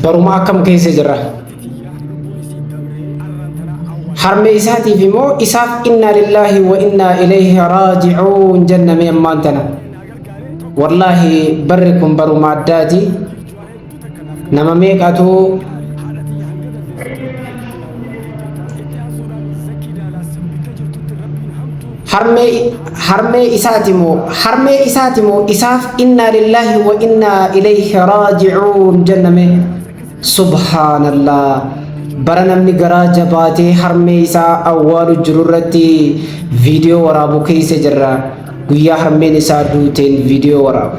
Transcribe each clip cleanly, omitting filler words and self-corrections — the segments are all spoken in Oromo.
Baruma akkam keessa jirra? Harmee isaatiif immoo isaaf innaa lillaahi wa innaa ilayhi raaji'uun jenname ammaan tana. Wallaahi barri kun baruma addaati. Nama meeqatu harmee harmee isaati moo harmee isaati moo isaaf innaa lillaahi wa innaa ilayhi raaji'uun jenname. Subhaanallah bara namni garaa jabaatee harmee isaa awwaalu jiru irratti viidiyoo waraabu keessa jirra. Guyyaa harmeen isaa duuteen viidiyoo waraabu.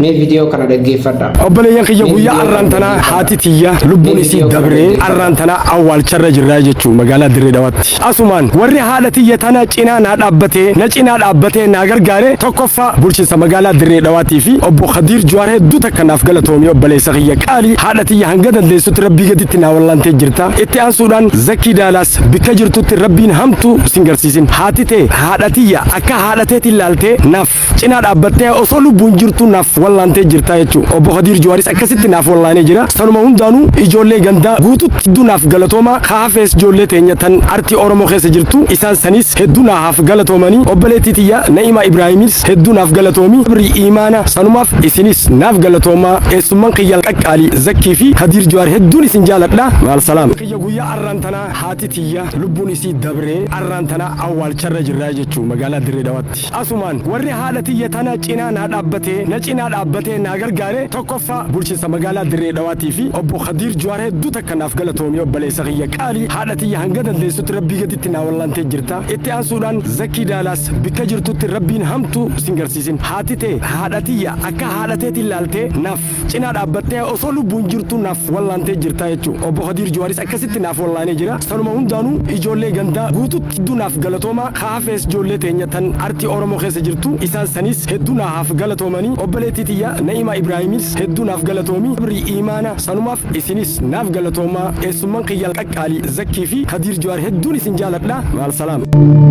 Mee viidiyoo kana dhaggeeffadhaa. Obboleeyyan kiyya Mee guyyaa viidiyoo kana arraan tanaa dhaggeeffadhaa. haati tiyya lubbuun Mee isii viidiyoo kana dabree dhaggeeffadhaa. arraan tanaa awwaalcharra jirraa jechuu magaalaa Dirree Dhawaatti. Asumaan warri haadha tiyya tana cinaa naa dhaabbatee na cinaa dhaabbatee naa gargaare tokkoffaa bulchiinsa magaalaa Dirree Dhawaatii fi obbo Khadiir Juwaar hedduu takka naaf galatoomii obboleessa kiyya qaalii haadha tiyya hanga dandeessutti rabbii gaditti naa wallaantee jirta. Itti aansuudhaan Zakkii Daalaas bikka jirtutti rabbiin hamtuu sin garsiisin. Haati tee haadha tiyya akka haadha teetiin laaltee naaf cinaa dhaabbattee osoo lubbuun jirtu naaf wallaantee jirta jechuudha. Obbo Khadiir Juwaaris akkasitti naaf wallaanee jira. Sanuma hundaanuu ijoollee gandaa guututti hedduu naaf galatooma. Ka hafees ijoollee teenya tan artii Oromoo keessa jirtu isaan saniis hedduu naaf galatoomanii. Obboleettii tiyya Na'imaa Ibraahimis hedduu naaf galatoomi. Sabrii imaana sanumaaf isinis naaf galatoomaa. Eessumman kiyya qaqqaalii Zakkii fi Khadiir Juwaar hedduun isin jaaladha. Maal salaam. Kiyya guyyaa arraan tanaa haati tiyya lubbuun isii dabree arraan tanaa awwaalcharra jirraa jechuu magaalaa Dirree Dhawaatti. Asumaan warri haadha tiyya tana cinaa naa dhaabbatee na cinaa dhaabbatee naa gargaare tokkoffaa bulchiinsa magaalaa Dirree Dhawaatii fi obbo Khadiir Juwaar hedduu takka naaf galatoomii obboleessa kiyya qaalii haadha tiyya hanga dandeessutti rabbii gaditti naa wallaantee jirta. Itti aansuudhaan Zakkii Daalaas bikka jirtutti rabbiin hamtuu sin garsiisin. Haati tee haadha tiyya akka haadha teetiin laaltee naaf cinaa dhaabbattee osoo lubbuun jirtu naaf wallaantee jirta jechuudha. Obbo Khadiir Juwaaris akkasitti naaf wallaanee jira. Sanuma hundaanuu ijoollee gandaa guututti hedduu naaf galatoomaa. Ka hafees ijoollee teenya tan artii Oromoo keessa jirtu isaan saniis hedduu naaf galatoomanii. Obboleettii tiyya Na'imaa Ibraahimis hedduu naaf galatoomi. Sabrii imaana sanumaaf isinis naaf galatoomaa. Eessumman kiyya qaqqaalii Zakkii fi Khadiir Juwaar hedduun isin jaaladha. Maal salaam.